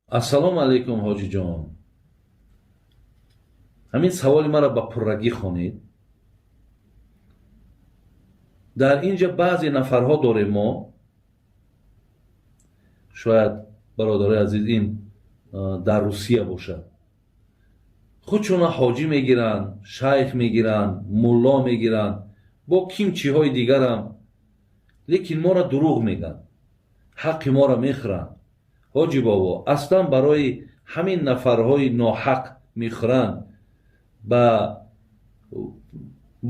Ассалому алайкум, ҳоҷиҷон. Ҳамин саволи маро ба пуррагӣ хонед. Дар ин ҷа баъзе нафарҳо дорем мо, шояд, бародарои азиз, ин дар Русия бошад, худшона ҳоҷӣ мегиранд, шайх мегиранд, мулло мегиранд, бо ким чиҳои дигарам, лекин моро дурӯғ мегӯянд, ҳаққи моро мехӯранд. Ҳоҷӣ бобо, аслан барои ҳамин нафарҳои ноҳақ мехӯранд ба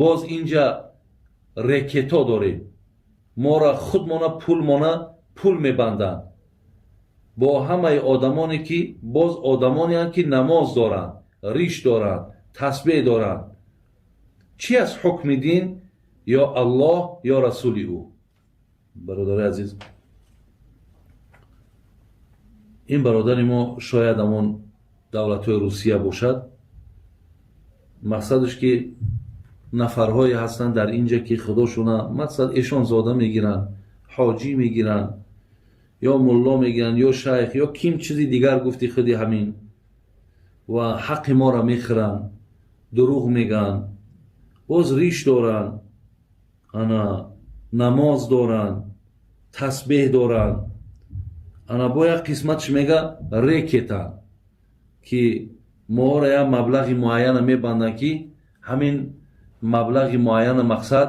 боз инҷа рекето дорем, мора худмона пулмона пул мебанданд бо ҳамаи одамоне ки боз одамонеанд, ки намоз доранд, риш доранд, тасбеҳ доранд. Чӣ аст ҳукми дин, ё Аллоҳ, ё расули ӯ? Бародари азиз, ин бародари мо шояд ҳамон давлатҳои Русия бошад. Мақсадаш ки нафарҳое ҳастанд дар ин ҷа, ки худошона мақсад эшонзода мегиранд, ҳоҷӣ мегиранд, ё мулло мегиранд, ё шайх, ё ким чизи дигар, гуфти худи ҳамин, ва ҳаққи моро мехӯранд, дурӯғ мегӯянд, боз риш доранд, ана намоз доранд, тасбеҳ доранд, ана бо як қисматш мега рекетанд, ки моро як маблағи муайяна мебанданд, ки ҳамин маблағи муайяна мақсад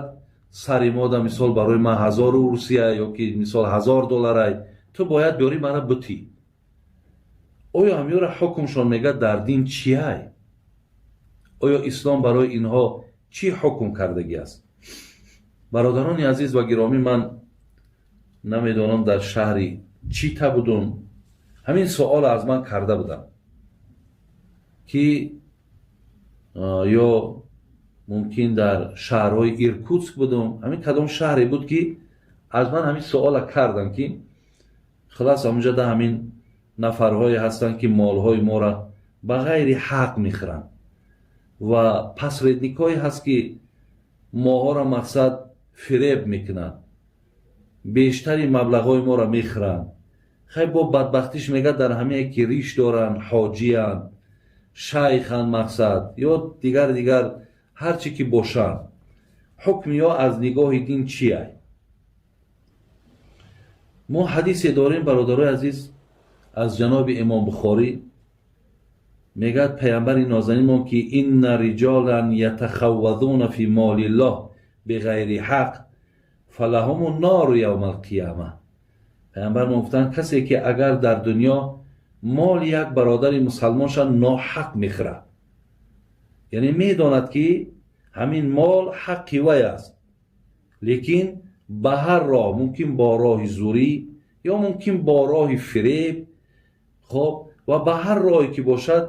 сари мода, мисол, барои ман 1000 русия ё ки мисол 1000 долларай, ту бояд биёрӣ мара бутӣ. Оё ҳамёра ҳукмшон мега дар дин чиай? Оё ислом барои инҳо чӣ ҳукм кардагӣ аст? Бародарони азиз ва гиромӣ, ман намедонам дар шаҳри Чита будум, ҳамин суолро аз ман карда будам, ки ё мумкин дар шаҳрҳои Иркутск будум, ҳамин кадом шаҳре буд, ки аз ман ҳамин суола кардам, ки хулас ҳамунҷода ҳамин нафарҳое ҳастанд, ки молҳои моро ба ғайри ҳақ мехӯранд ва посредникҳое ҳаст, ки моҳоро мақсад фиреб мекунанд, бештари маблағҳои моро мехӯранд. Хай, бо бадбахтиш мега дар ҳамие ки риш доранд, ҳоҷиянд, шайханд, мақсад ё дигар дигар ҳар чӣ ки бошанд, ҳукми ё аз нигоҳи дин чия? Мо ҳадисе дорем, бародарои азиз, аз ҷаноби Имом Бухорӣ. Мегӯяд паямбари нозанинмон, ки إن رجالا يتخوضون في مال الله بغير حق فلهم النار يوم القيامة. Паямбармон гуфтанд, касе ки агар дар дунё моли як бародари мусалмонша ноҳақ мехӯрад, яъне медонад, ки ҳамин мол ҳаққи вай аст, лекин ба ҳар роҳ, мумкин бо роҳи зӯрӣ ё мумкин бо роҳи фиреб, хоб, ва ба ҳар роҳе ки бошад,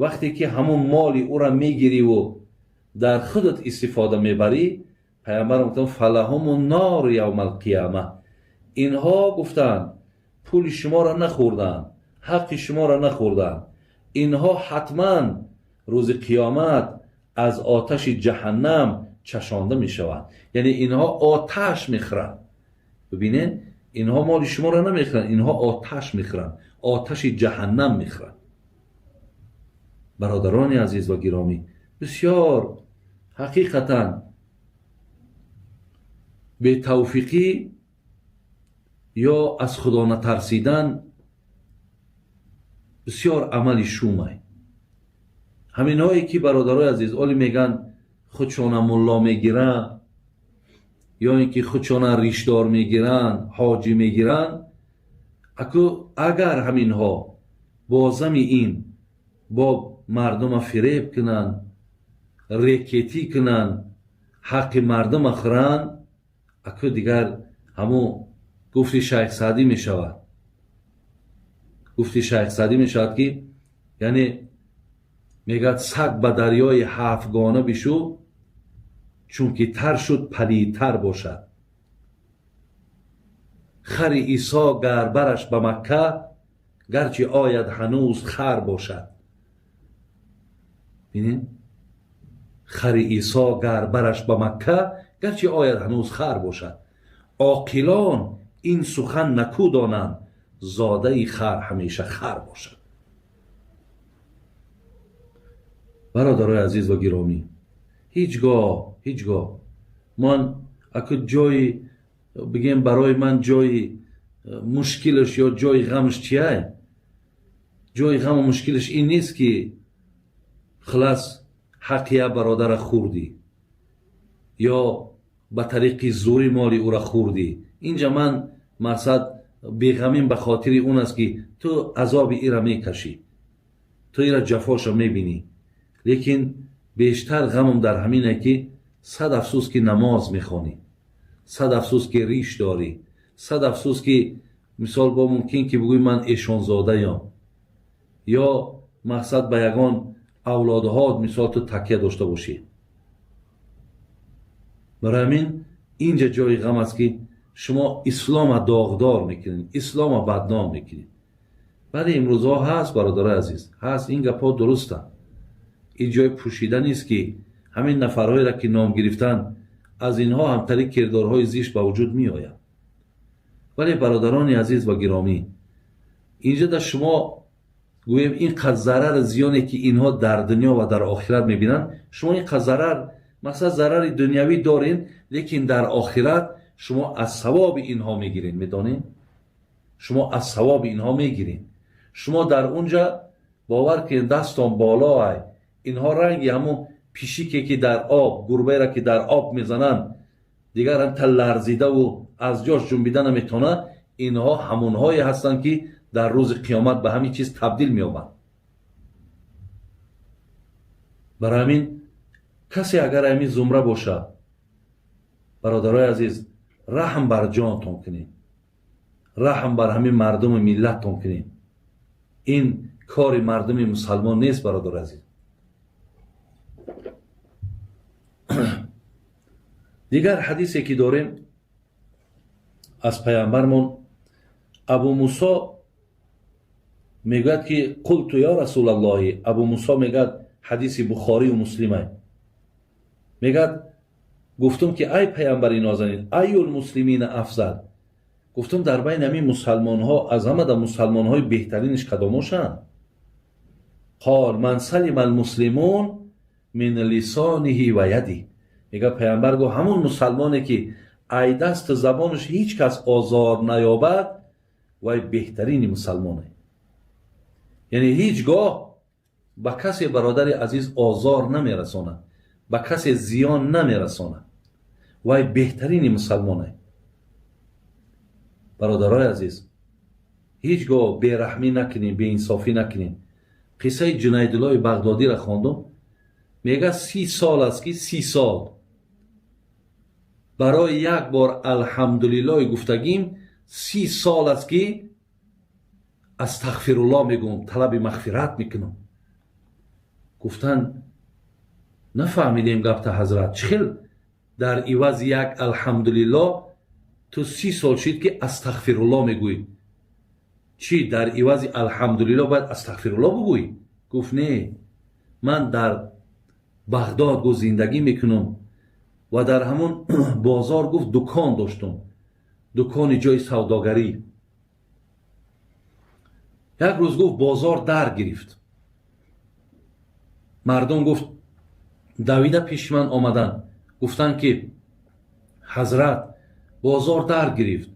вақте ки ҳамун моли ӯра мегириву дар худат истифода мебарӣ, паямбар гуфтанд: فلهم النار يوم القيامة. Инҳо, гуфтанд, пули шуморо нахӯрданд, ҳаққи шуморо нахӯрданд, инҳо ҳатман рӯзи қиёмат аз оташи ҷаҳаннам чашонда мешаванд. Яъне инҳо оташ мехӯранд. Бибинед, инҳо моли шуморо намехӯранд, инҳо оташ мехӯранд, оташи ҷаҳаннам мехӯранд. Бародарони азиз ва гиромӣ, бисёр ҳақиқатан бетавфиқӣ ё аз худо натарсидан бисёр амали шумай. Ҳаминҳое ки, бародарои азиз, оли мегӯянд, худшона мулло мегиранд ё ин ки худшона ришдор мегиранд, ҳоҷӣ мегиранд, аку агар ҳаминҳо бо зами ин бо мардума фиреб кунанд, рекетӣ кунанд, ҳаққи мардума хӯранд, аку дигар ҳамун гуфти шайх Саъдӣ мешавад. Гуфти шайх Саъдӣ мешавад, ки яъне мегӯяд: саг ба дарёи ҳафтгона бишу, чунки тар шуд, палидтар бошад. Хари Исо гар бараш ба Макка, гарчи ояд, ҳанӯз хар бошад. Бинед, хари Исо гар бараш ба Макка, гарчи ояд, ҳанӯз хар бошад. Оқилон ин сухан накӯ донанд. Зодаи хар ҳамеша хар бошад. Бародарои азиз ва гиромӣ, ҳеҷ гоҳ ман аку ҷои бигем, барои ман ҷои мушкилаш ё ҷои ғамаш чиай? Ҷои ғаму мушкилаш ин нест, ки хулас ҳаққи як бародара хӯрдӣ ё ба тариқи зӯрӣ моли ӯра хӯрдӣ. Инҷа ман мақсад беғамин ба хотири он аст, ки ту азоби ира мекашӣ, ту ира ҷафоша мебинӣ. Лекин бештар ғамам дар ҳамине, ки сад афсӯс, ки намоз мехонӣ, сад афсӯс, ки риш дорӣ, сад афсӯс, ки мисол бо мумкин ки бигӯӣ, ман эшонзодаям, ё мақсад ба ягон авлодҳо мисол ту такя дошта бошӣ. Барои ҳамин инҷа ҷои ғам аст, ки шумо ислома доғдор мекунед, ислома бадном мекунед. Бале, имрӯзҳо ҳаст, бародарои азиз, ҳаст, ин гапҳо дурустанд. Ин ҷои пӯшида нест, ки ҳамин нафарҳоеро, ки ном гирифтанд, аз инҳо ҳамтари кирдорҳои зишт ба вуҷуд меояд. Вале, бародарони азиз ва гиромӣ, инҷа дар шумо гӯем, ин қад зарари зиёне, ки инҳо дар дунё ва дар охират мебинанд, шумо ин қад зарар, масалан, зарари дунявӣ доред, лекин дар охират шумо аз савоби инҳо мегиред. Медонед, шумо аз савоби инҳо мегиред. Шумо дар унҷа, бовар кунед, дастон боло ай. Инҳо ранги ҳамун пишике, ки дар об, гурбаеро ки дар об мезананд, дигар ҳамта ларзидаву аз ҷош ҷунбида наметавонад. Инҳо ҳамонҳое ҳастанд, ки дар рӯзи қиёмат ба ҳамин чиз табдил меёбанд. Барои ҳамин касе агар ҳамин зумра бошад, бародарои азиз, раҳм бар ҷонтон кунед, раҳм бар ҳамин мардуми миллаттон кунед. Ин кори мардуми мусалмон нест, бародари азиз. Дигар ҳадисе, ки дорем аз паямбармон, Абу Мусо мегӯяд, ки қулту ё Расулаллоҳи. Абу Мусо мегӯяд, ҳадиси Бухорию Муслима, мегӯяд, гуфтум, ки ай паямбари нозанин, аюл муслимина афзал? Гуфтум, дар байни ҳамин мусалмонҳо аз ҳамада мусалмонҳои беҳтаринаш кадомошанд? Қол ман салима алмуслимун мин лисониҳи ва ядиҳ. Мега паямбар гуфт, ҳамун мусалмоне, ки ай дасту забонаш ҳеҷ кас озор наёбад, вай беҳтарини мусалмоне. Яъне ҳеҷ гоҳ ба касе, бародари азиз, озор намерасонад, ба касе зиён намерасонад, вай беҳтарини мусалмоне. Бародарои азиз, ҳеҷ гоҳ бераҳмӣ накунем, беинсофӣ накунем. Қиссаи Ҷунайдуллои Бағдодиро хондум. Мега, 30 сол аст, ки 30 сол барои як бор алҳамдулиллоҳи гуфтагим, 30 сол аст, ки астағфируллоҳ мегӯм, талаби мағфират мекунам. Гуфтанд, нафаҳмидем гапта, ҳазрат, чӣ хел дар ивази як алҳамдулиллоҳ ту 30 сол шид, ки астағфируллоҳ мегӯӣ? Чӣ, дар ивази алҳамдулиллоҳ бояд астағфируллоҳ бигӯӣ? Гуфт, не, ман дар Бағдод, гуфт, зиндагӣ мекунам ва дар ҳамун бозор, гуфт, дукон доштум, дукони ҷои савдогарӣ. Як рӯз, гуфт, бозор дар гирифт. Мардум, гуфт, давида пеши ман омаданд, гуфтанд, ки ҳазрат, бозор дар гирифт,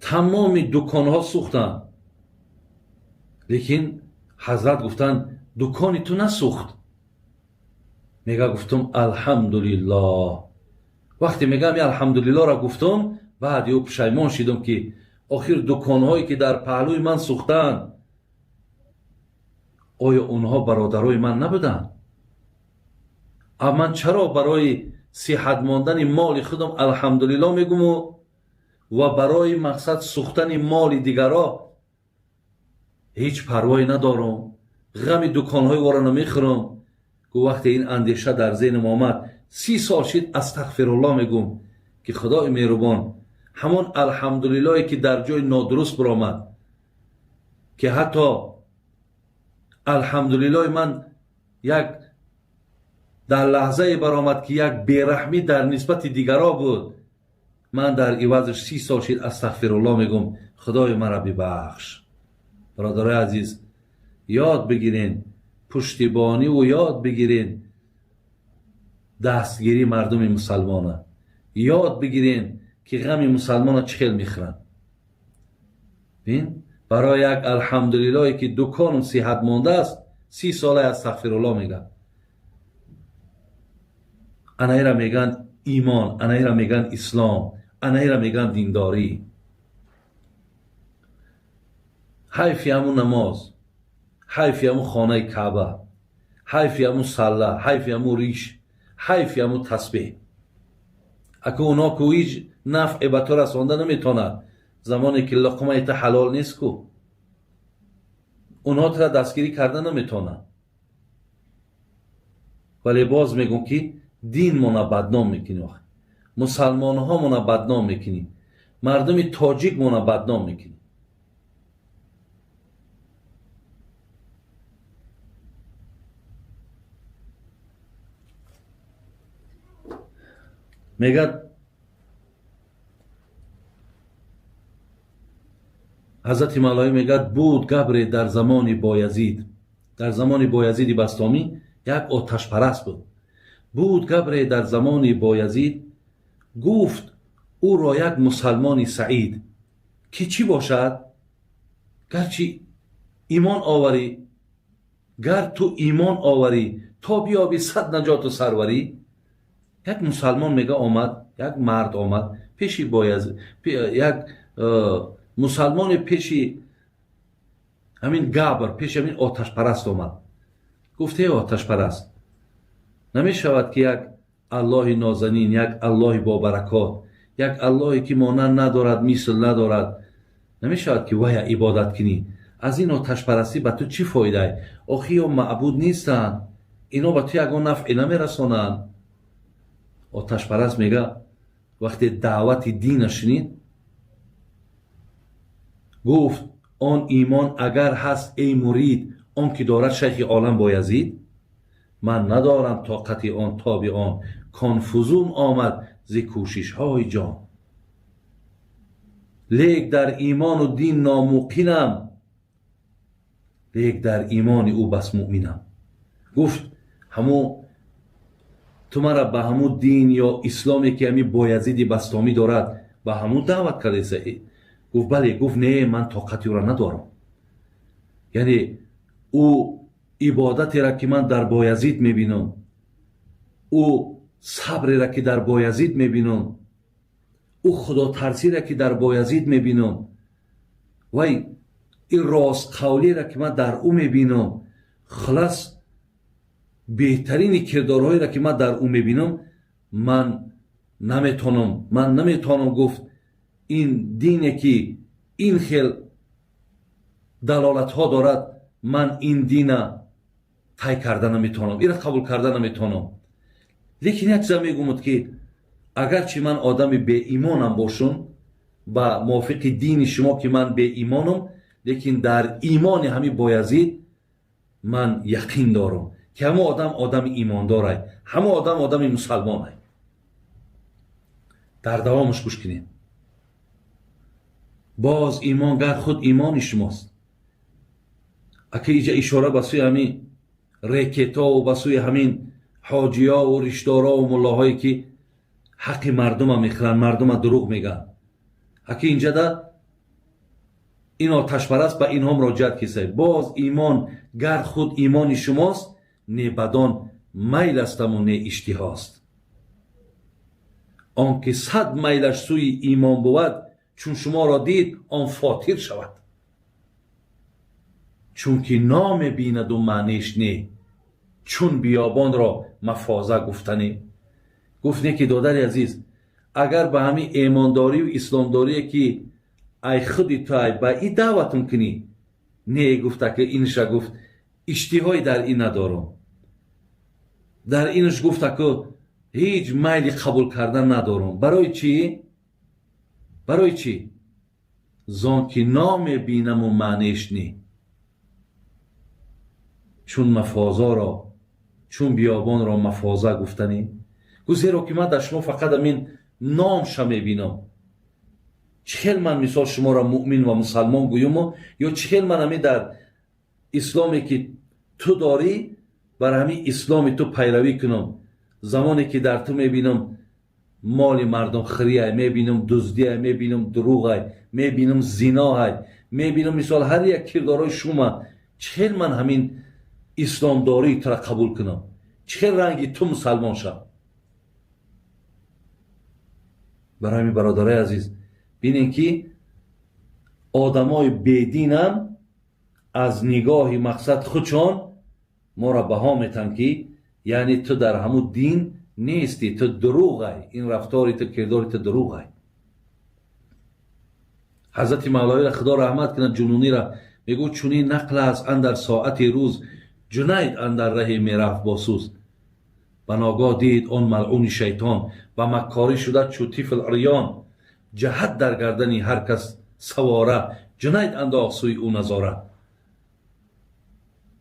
тамоми дуконҳо сӯхтанд, лекин ҳазрат, гуфтанд, дукони ту насӯхт. Мега, гуфтум, алҳамдулиллоҳ. Вақте мегам, алҳамдулиллоҳро гуфтум, баъд ё пушаймон шидум, ки охир дуконҳое, ки дар паҳлӯи ман сӯхтанд, оё онҳо бародарои ман набуданд? А ман чаро барои сиҳат мондани моли худам алҳамдулиллоҳ мегуму ва барои мақсад сӯхтани моли дигаро ҳеҷ парвое надорам, ғами дуконҳои вора намехӯрам? Гу, вақте ин андеша дар зеҳнам омад, 30 сол шид астағфируллоҳ мегӯм, ки Худои меҳрубон, ҳамон алҳамдулиллоҳе, ки дар ҷои нодуруст биромад, ки ҳатто алҳамдулиллоҳи ман як дар лаҳзае баромад, ки як бераҳмӣ дар нисбати дигаро буд. Ман дар ивазаш 30 сол шид астағфируллоҳ мегум, худои мара бибахш. Бародарои азиз, ёд бигирен пуштибониву ёд бигирен дастгирии мардуми мусалмона, ёд бигирен ки ғами мусалмона чӣ хел мехӯранд. Бин, барои як алҳамдулиллоҳе ки дуконум сиҳат мондааст, 30 солае астағфируллоҳ мегӯяд. Анаира мегӯянд имон, анаира мегӯянд ислом, анаира мегӯянд диндорӣ. Ҳайфи ҳамун намоз, ҳайфи ҳамун хонаи Каъба, ҳайфи ҳамун салла, ҳайфи ҳамун риш, ҳайфи ҳамун тасбеҳ. Аку оно ку ҳеҷ нафъе ба ту расонда наметавонад, замоне ки луқмаи ту ҳалол нест ку онҳо тура дастгирӣ карда наметавонанд. Вале боз мегӯм ки дин мона бадном мекунӣ, охи мусалмонҳо мона бадном мекунӣ, мардуми тоҷик мона бадном мекунӣ. Мегӯяд ҳазрати Малоӣ, мегӯяд буд габре дар замони Боязид, дар замони Боязиди Бастомӣ як оташпараст буд. Буд габре дар замони Боязид, гуфт ӯро як мусалмони саид, ки чӣ бошад гарчи имон оварӣ, гар ту имон оварӣ то биёбӣ сад наҷоту сарварӣ. Як мусалмон мега омад, як мард омад пеши Боязид, як мусалмоне пеши ҳамин габр, пеши ҳамин оташпараст омад. Гуфт: эй оташпараст, намешавад ки як Аллоҳи нозанин, як Аллоҳи бобаракот, як Аллоҳе ки монанд надорад, мисл надорад, намешавад ки вая ибодат кунӣ? Аз ин оташпарастӣ ба ту чӣ фоидае? Охи ё маъбуд нестанд, ино ба ту ягон нафъе намерасонанд. Оташпараст мега вақте даъвати дина шунид, гуфт: он имон агар ҳаст, эй мурид, он ки дорад шайхи олам Боязид, ман надорам тоқати он тоби он, кон фузун омад зи кӯшишҳои ҷон. Лек дар имону дин номуқинам, лек дар имони ӯ бас муъминам. Гуфт: ҳамун ту мара ба ҳамун дин ё исломе ки ҳамин Боязиди Бастомӣ дорад, ба ҳамун даъват кардаеса? Гуфт: бале. Гуфт: не, ман тоқати ӯра надорам. Яъне ӯ ибодатеро ки ман дар Боязид мебинам, ӯ сабреро ки дар Боязид мебинам, ӯ худотарсиро ки дар Боязид мебинам, вай ин ростқавлиро ки ман дар ӯ мебинам, хулас беҳтарини кирдорҳоеро ки ман дар ӯ мебинам, ман наметонам, ман наметонам. Гуфт: ин дине ки ин хел далолатҳо дорад, ман ин дина тай карда наметавонам, инро қабул карда наметавонам. Лекин як чиза мегӯмуд ки агарчи ман одами беимонам бошум, ба мувофиқи дини шумо ки ман беимонам, лекин дар имони ҳамин Боязид ман яқин дорам ки ҳамон одам одами имондорай, ҳамон одам одами мусалмонай. Дар давомаш гӯш кунед. Боз имон гар худ имони шумост. Ака иҷа ишора ба сӯи ҳамин рекетову ба сӯи ҳамин ҳоҷиёву ришдорову муллоҳое ки ҳаққи мардума мехӯранд, мардума дурӯғ мегӯянд. Аки инҷада ин оташпараст ба инҳо муроҷиат кисай. Боз имон гар худ имони шумост, не бадон майл астаму не иштиҳост. Он ки сад майлаш сӯи имон бувад, чун шуморо дид, он фотир шавад, чунки номебинаду маъниш не, чун биёбонро мафоза гуфтанӣ. Гуфт: не ки додари азиз, агар ба ҳамин эмондорию исломдорие ки ай худи ту ай ба и даъватум кунӣ, не, гуфта ки инша, гуфт, иштиҳое дар ин надорам, дар инш, гуфта ку, ҳеҷ майли қабул кардан надорам. Барои чӣ? Барои чӣ? Зон ки номебинаму маъниш не, чун мафозаро, чун биёбонро мафоза гуфтанӣ. Гуфт: зеро ки ман дар шумо фақат ҳамин Номша мебинам, чӣ хел ман мисол шуморо муъмин ва мусалмон гӯюму ё чӣ хел ман ҳамин дар исломе ки ту дорӣ, бар ҳамин исломи ту пайравӣ кунам, замоне ки дар ту мебинам моли мардум хирияй, мебинам дуздияй, мебинам дурӯғай, мебинам зиноҳай, мебинам мисол ҳар як кирдорҳои шума, чӣ хел ман ҳамин исломдории тура қабул кунам, чӣ хел ранги ту мусалмон шав? Барои ҳамин, бародарои азиз, бинем ки одамои бединам аз нигоҳи мақсад худшон моро баҳо метаҳанд, ки яъне ту дар ҳамун дин нестӣ, ту дурӯғай, ин рафтори ту, кирдори ту дурӯғай. Ҳазрати Мавлавиро Худо раҳмат кунад, Ҷунунира мегӯ: чунин нақл аст, андар соати рӯз Ҷунайд андар раҳе мерафт бо сӯз, ба ногоҳ дид он малъуни шайтон ба маккорӣ шуда чу тифл урён, ҷаҳат дар гардани ҳар кас савора, Ҷунайд андохт сӯи ӯ назора.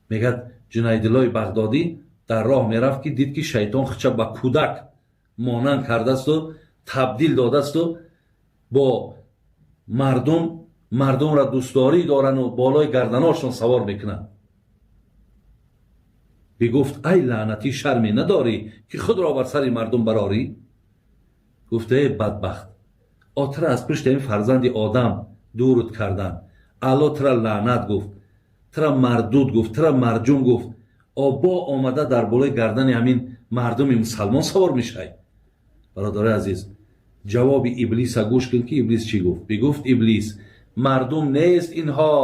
Мегӯяд, Ҷунайдиллои Бағдодӣ дар роҳ мерафт, ки дид, ки шайтон худша ба кӯдак монанд кардасту табдил додасту бо мардум, мардумро дӯстдорӣ дорану болои гарданошон савор мекунанд. Бигуфт: ай лаънатӣ, шарме надорӣ, ки худро бар сари мардум барорӣ? Гуфт: э бадбахт, отра аз пушти ин фарзанди одам дурут кардан, Алло тра лаънат гуфт, тра мардуд гуфт, тра марҷум гуфт, обо омада дар болои гардани ҳамин мардуми мусалмон савор мешавӣ. Бародарои азиз, ҷавоби Иблиса гӯш кун, ки Иблис чӣ гуфт. Бигуфт Иблис: мардум нест инҳо,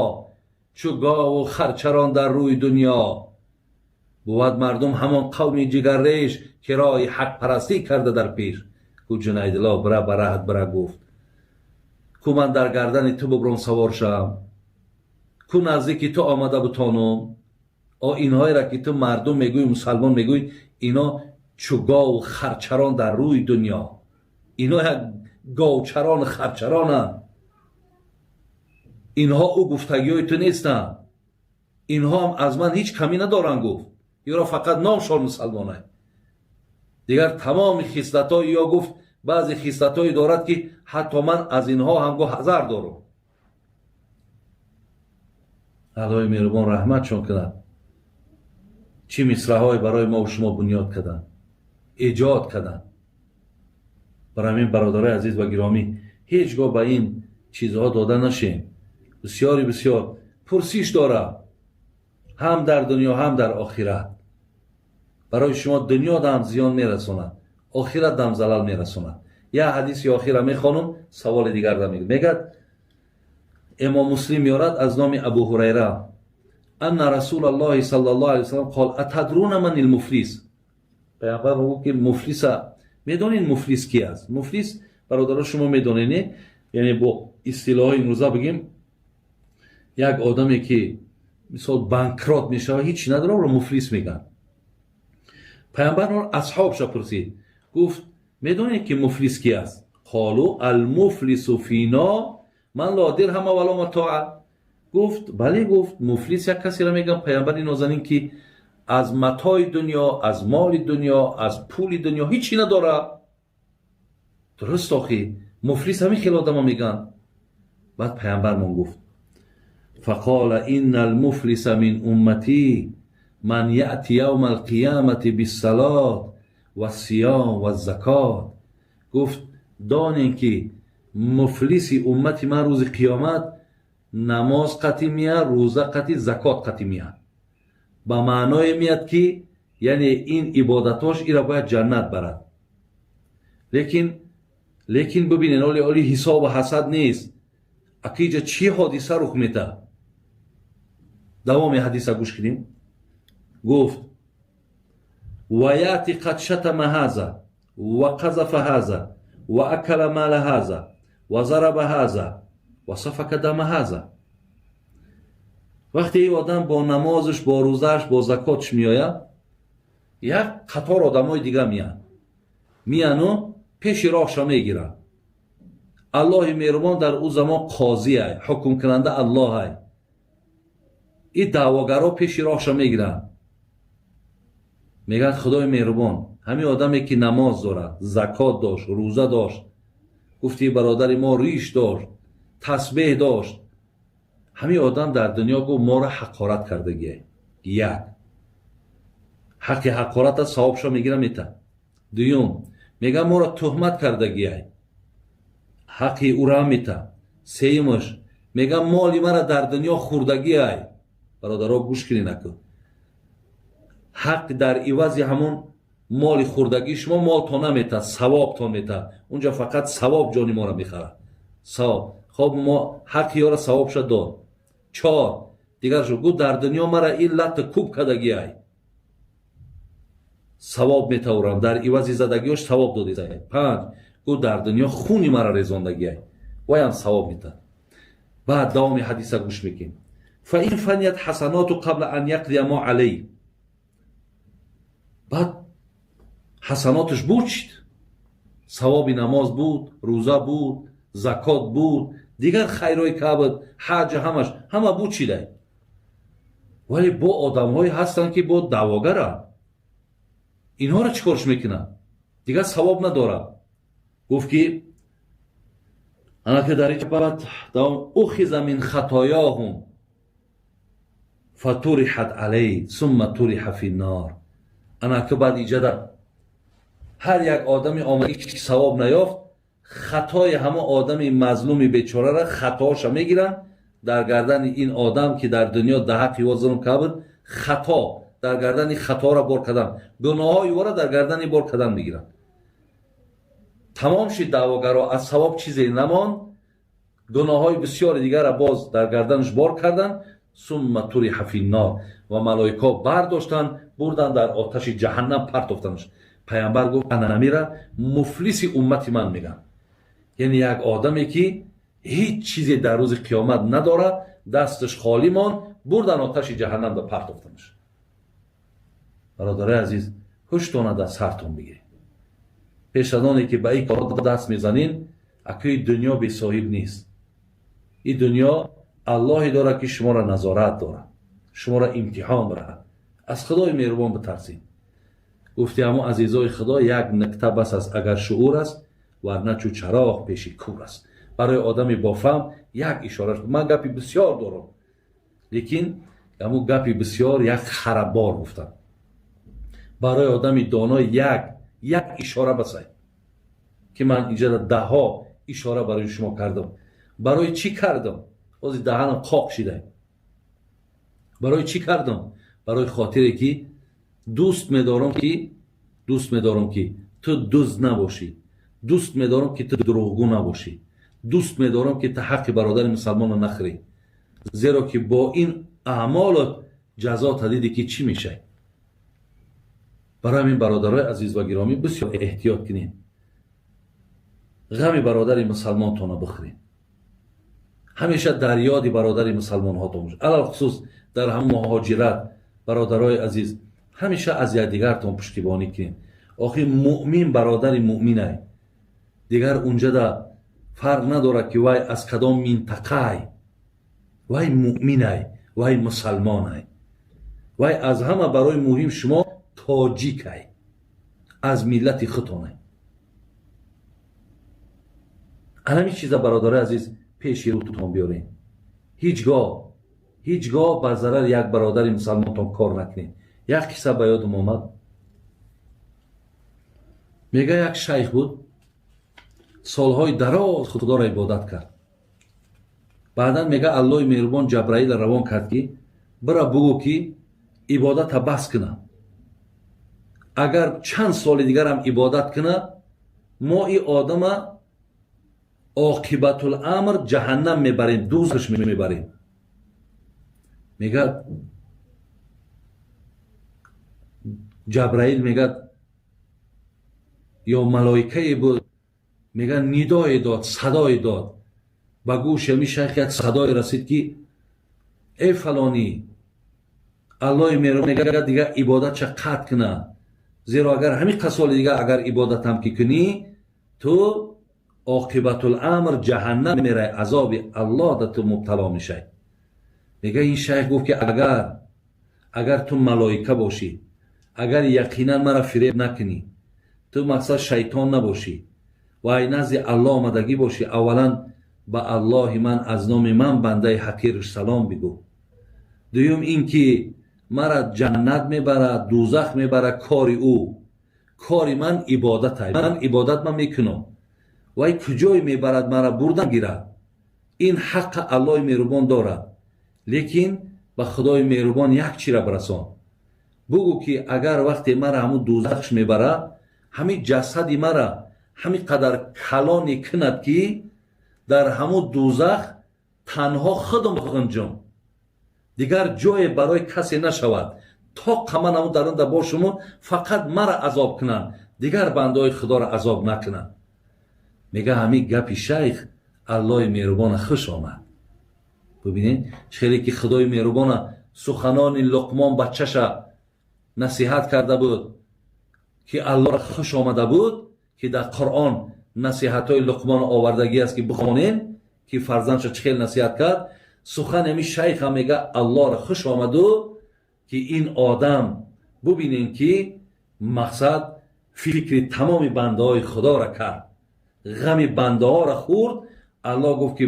чу гову харчарон дар рӯи дунё бувад, мардум ҳамон қавми ҷигарреш, ки роҳи ҳақпарастӣ карда дар пеш. Ку Ҷунайдилло, бира, ба раҳат бира. Гуфт: ку ман дар гардани ту бубром савор шавам, ку наздики ту омада бутонум? О инҳоеро ки ту мардум мегӯӣ, мусалмон мегӯӣ, ино чу гову харчарон дар рӯи дунё, ино як говчарон, харчаронанд, инҳо ӯ гуфтагиҳои ту нестанд, инҳоам аз ман ҳеҷ камӣ надоранд. Гуфт: ёро фақат номшон мусалмонай, дигар тамоми хислатҳои ё, гуфт, баъзе хислатҳое дорад, ки ҳатто ман аз инҳо ҳам, гуфт, ҳазар дорам. Аллоҳи меҳрубон раҳматшон кунад, чӣ мисраҳое барои мо шумо бунёд карданд, эҷод карданд. Барои ҳамин, бародарои азиз ва гиромӣ, ҳеҷ гоҳ ба ин чизҳо дода нашем. Бисёри бисёр пурсиш дорад, ҳам дар дунё, ҳам дар охират. Барои шумо дунё дам зиён мерасонад, охират дам залал мерасонад. Як ҳадиси охира мехонум, саволи дигар да мегӯ. Мегӯяд, Имом Муслим меорад аз номи Абу Ҳурайра: анна Расулаллоҳи саллаллоҳу алайҳи васаллам қол: атадруна ман илмуфлис? Паямбар мегӯ, ки муфлиса медонед, муфлис ки аст? Муфлис, бародаро, шумо медонед, не? Яъне бо истилоҳои имрӯза бигем, як одаме ки мисол банкрот мешавад, ҳеҷ надорад, ро муфлис мегӯянд. Паямбар асҳобша пурсид, гуфт: медонед, ки муфлис ки аст? Қолу: алмуфлису фино ман ло дирҳама вало матоа. Гуфт: бале. Гуфт: муфлис як касеро мегӯям, паямбари нозанин, ки аз матои дунё, аз моли дунё, аз пули дунё ҳеҷ чӣ надорад. Дуруст, охи, муфлис ҳамин хел одама мегӯянд. Баъд паямбармон гуфт: фақола инна алмуфлиса мин умматӣ ман яъти явма алқиямати биссалот вассиём ваззакот. Гуфт: донем, ки муфлиси уммати ман рӯзи қиёмат намоз қатӣ меяд, рӯза қатӣ, закот қатӣ меяд. Ба маъное меяд, ки яъне ин ибодатош ира бояд ҷаннат барад. Лекин бибинед, оли ҳисобу ҳасад нест. Акиҷа чӣ ҳодиса рух метаҳад? Давоми ҳадиса гӯш кунем. Гуфт: ва яъти қад шатама ҳаза ва қазафа ҳаза ва акала мала ҳаза ва зараба ҳаза ва сафака дама ҳаза. Вақте ин одам бо намозаш, бо рӯзааш, бо закотш меояд, як қатор одамои дига меянд, меяну пеши роҳша мегиранд. Аллоҳи меҳрубон дар ӯ замон қозиай, ҳукмкунанда Аллоҳай. И даъвогаро пеши роҳша мегиранд. Мегӯяд худои меҳрубон, ҳамин одаме ки намоз дорад, закот дошт, рӯза дошт, гуфти бародари мо риш дошт, тасбеҳ дошт, ҳамин одам дар дунё гуфт моро ҳақорат кардагие. Як ҳаққи ҳақората савобшо мегира мета. Дуюм, мега моро туҳмат кардагиай, ҳаққи ӯра мета. Сеюмаш, мега моли мара дар дунё хӯрдагиай. Бародаро, гӯш кунед, наку ҳақ дар ивази ҳамон моли хӯрдагии шумо молтон намета, савобтон мета. Унҷа фақат савоб ҷони моро мехарад, савоб. Хоб, мо ҳаққи ёра савобша дод. Чор, дигар шуд, гуфт дар дунё мара ин латта куб кардагиай, савоб метаворам, дар ивази задагиёш савоб додисай. Панҷ, гуфт дар дунё хуни мара резондагиай, ваям савоб метад. Баъд давоми ҳадиса гӯш мекунем. Фа ин фаният ҳасаноту қабла ан яқдия мо алай. Баъд ҳасаноташ буд, чид савоби намоз буд, рӯза буд, закот буд, дигар хайрҳои кабд, ҳаҷ, ҳамаш ҳама буд, чидай. Вале бо одамҳое ҳастанд, ки бо даъвогаранд. Инҳоро чӣ корш мекунанд? Дигар савоб надорад. Гуфт ки анаки дар инҷа баъд давом: ухиза мин хатоёҳум фатурихат алай сумма туриҳа фи нор. Анаки баъд иҷада ҳар як одами омадагӣ ки савоб наёфт, хатои ҳама одами мазлуми бечорара хатоша мегиранд дар гардани ин одам, ки дар дунё да ҳаққи ё зулм кард, хато дар гардани хатора бор кардан, гуноҳҳои ӯро дар гардани бор кардан мегиранд. Тамом шид даъвогаро, аз савоб чизе намонд, гуноҳҳои бисёри дигара боз дар гарданаш бор карданд. Сумма туриҳа финнор, ва малоикаҳо бардоштанд, бурданд, дар оташи ҷаҳаннам партофтанаш. Пайғамбар гуфт: анамира муфлиси уммати ман мегӯянд, яъне як одаме ки ҳеҷ чизе дар рӯзи қиёмат надорад, дасташ холӣ монд, бурдан, оташи ҷаҳаннам да партофтанаш. Бародарои азиз, ҳуштона дар сартон бигиред пеш аз оне ки ба ин кор даст мезанин. Акӯи дунё бесоҳиб нест. Ин дунё Аллоҳе дорад, ки шуморо назорат дорад, шуморо имтиҳон дорад. Аз Худои меҳрубон битарсед. Гуфти ҳамо азизои Худо, як нукта бас аст, агар шуур аст, варна чу чароғ пеши кур аст. Барои одами бофаҳм як ишора. Ман гапи бисёр дорам, лекин ҳамун гапи бисёр як харабор гуфтам. Барои одами доно як ишора басай, ки ман инҷа даҳҳо ишора барои шумо кардам. Барои чӣ кардам? Ҳозир даҳанам қоқ шида. Барои чӣ кардам? Барои хотире ки дӯст медорам, ки ту дузд набошӣ, дӯст медорам, ки ту дурӯғгӯ набошӣ, дӯст медорам, ки ту ҳаққи бародари мусалмонро нахӯрӣ, зеро ки бо ин аъмолот ҷазота дидӣ, ки чӣ мешавӣ. Барои ҳамин, бародарои азиз ва гиромӣ, бисёр эҳтиёт кунед, ғами бародари мусалмонтонро бихӯред, ҳамеша дар ёди бародари мусалмонҳотон бошед, алалхусус дар ҳамон муҳоҷират. Бародарои азиз, ҳамеша аз якдигартон пуштибонӣ кунед. Охир муъмин бародари муъминай. Дигар унҷада фарқ надорад, ки вай аз кадом минтақаай, вай муъминай, вай мусалмонай, вай аз ҳама барои муҳим шумо тоҷикай, аз миллати худтонай. Анами чиза, бародарои азиз, пеши рӯтон биёрем. Ҳеҷ гоҳ ба зарари як бародари мусалмонтон кор накунед. Як қисса ба ёдам омад. Мега, як шайх буд, солҳои дароз Худоро ибодат кард. Баъдан, мега, Аллоҳи меҳрубон Ҷабраила равон кард, ки бира бугӯ, ки ибодата бас кунад. Агар чанд соли дигарам ибодат кунад, мо и одама оқибатуламр ҷаҳаннам мебарем, дӯзаш мебарем. Мегӯяд, Ҷабраил, мегӯяд, ё малоикае буд, мегӯяд, нидое дод, садое дод. Ба гӯши ҳамин шайх як садое расид, ки эй фалонӣ, Аллоҳи меҳрубон мегӯяд, дигар ибодатша қатъ куна, зеро агар ҳамин қасоли дигар агар ибодатам ки кунӣ, ту оқибатуламр ҷаҳаннам мерай, азоби Аллоҳ да ту мубтало мешай. Мега, ин шайх гуфт, ки агар ту малоика бошӣ, Агар яқинан мара фиреб накунӣ, ту мақсад шайтон набошӣ ва ай назди Аллоҳ омадагӣ бошӣ, аввалан ба Аллоҳи ман аз номи ман, бандаи ҳақирш, салом бигӯ. Дуюм ин ки мара ҷаннат мебарад, дӯзах мебарад, кори ӯ, кори ман ибодат, ман ибодат ман мекунам. Вай куҷое мебарад, мара бурдан гирад, ин ҳаққа Аллоҳи меҳрубон дорад. Лекин ба Худои меҳрубон як чира бирасон, бугӯ ки агар вақте мара ҳамун дӯзахш мебарад, ҳамин ҷасади мара ҳамин қадар калоне кунад, ки дар ҳамун дӯзах танҳо худам ғунҷам, дигар ҷое барои касе нашавад, то қаман ҳамун дарунда бошуму фақат мара азоб кунанд, дигар бандаҳои Худоро азоб накунанд. Мега, ҳамин гапи шайх Аллоҳи меҳрубона хуш омад. Бубинед, хеле ки Худои меҳрубона суханони Луқмон бачаша насиҳат карда буд, ки Аллоҳ хуш омада буд, ки дар Қуръон насиҳатҳои Луқмон овардагӣ аст, ки бихонем, ки фарзандша чӣ хел насиҳат кард. Сухани ҳамин шайха, мега, Аллоҳро хуш омаду, ки ин одам, бубинем, ки мақсад фикри тамоми бандаҳои Худоро кард, ғами бандаҳоро хӯрд. Аллоҳ гуфт, ки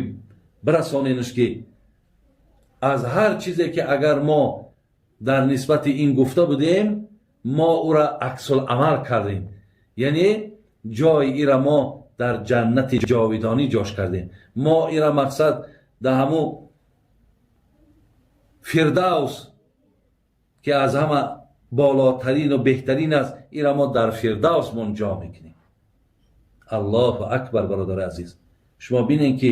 бирасоненаш, ки аз ҳар чизе ки агар мо дар нисбати ин гуфта будем, мо ӯра аксуламал кардем, яъне ҷои ира мо дар ҷаннати ҷовидонӣ ҷош кардем. Мо ира мақсад дар ҳамун Фирдавс, ки аз ҳама болотарину беҳтарин аст, ира мо дар Фирдавс мон ҷо мекунем. Аллоҳу акбар! Бародари азиз, шумо бинед, ки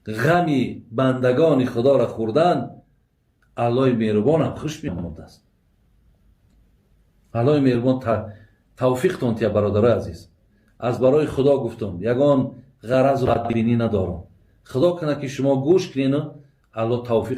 ғами бандагони Худоро хӯрдан Аллоҳи меҳрубонам хуш меомадааст. Аллоҳи меҳрубон тавфиқтон тия. Бародарои азиз, аз барои Худо гуфтум, ягон ғаразу бадбинӣ надорам. Худо кунад, ки шумо гӯш кунену Аллоҳ тавфиқ.